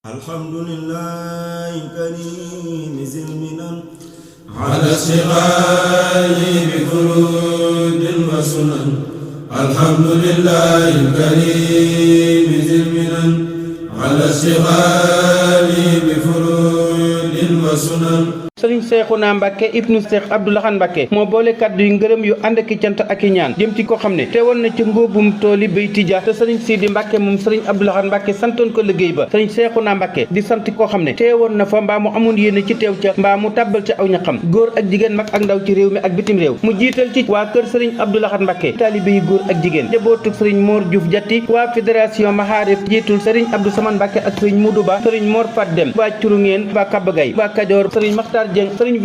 الحمد لله الكريم ذي المنن على اشتغال بفروض وسنن. الحمد لله الكريم ذي المنن على اشتغال بفروض وسنن. sëriñ Seexuna Mbàkke ibnu Seex Abdou Lahad Mbàkke moo boole kàddu yu ngërëm yu ànd ak i cant ak i ñaan jëm ci ko xam ne teewoon na ci ngóobum tooli Bayti Dia te sëriñ Sidi Mbàkke moom sëriñ Abdou Lahad Mbàkke santoon ko liggéey ba sëriñ Seexuna Mbàkke di sant koo xam ne teewoon na fa mbaa mu amoon yéene ci teew ca mbaa mu tàbbal ca aw ñaxam góor ak jigéen mag ak ndaw ci réew mi ak bitim réew mu jiital ci waa kër sëriñ Abdou Lahad Mbàkke taalibe yi góor ak jigéen njabootug sëriñ Mor Diouf Jatti waa fédération Maharif jiitul sëriñ Abdou Samane Mbàkke ak sëriñ Mudu Ba sëriñ Mor Fat Dem waa Curungeen waa Kabagay waa Kajoor sëriñ Maxtaar Jeng sëriñ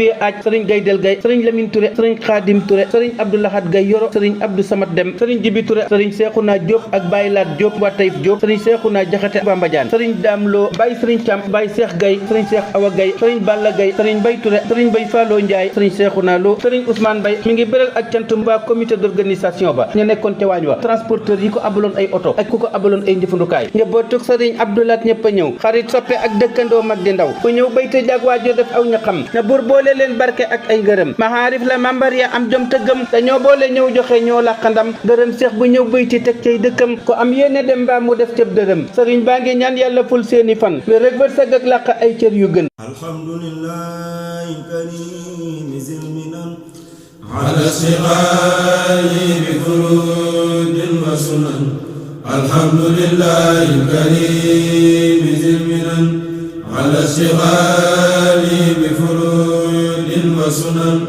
sëriñ Gaydel Gay sëriñ Lamine Touré sëriñ Xaadim Touré sëriñ Abdou Lahad Gay Yoro sëriñ Abdou Samad Dem sëriñ Jibi Touré sëriñ Seexuna Diop ak Baye Laat Diop waa Taïf Diop sëriñ Seexuna Jaxate waa Mbadiane sëriñ Daam Lo Baye sëriñ Cam Baye Seex Gay sëriñ Seex Awa Gay sëriñ Balla Gay sëriñ Bay Touré sëriñ Bay Fallo Ndiaye sëriñ Seexuna Lo sëriñ Ousmane Bay mi ngi beral ak cant mbaa comité d'organisation ba ñu nekkoon ca waañ wa transporteur yi ko abaloon ay oto ak ku ko abaloon ay njëfandukaay njabootug sëriñ Abdou Lahad ñëpp a ñëw xarit soppe ak dëkkandoo mag di ndaw ku ñëw Bayti Dia waajoo def aw ñaxam na buur boole leen barke ak ay ngërëm Maharif la mambar ya am jom tëggam dañoo boole ñëw joxe ñoo làqandam gërëm seex bu ñëw Bayti teg cay dëkkam ko am yéene dem mbaa mu def cëb dërëm sëriñ baa ngi ñaan yàlla ful seeni fan wér rek bët sëgg ak làq ay cër yu gën alhamdulillahi alkarim zil minan على اشتغال بفروض وسنن. الحمد لله الكريم ذي المنن على اشتغال بفروض وسنن.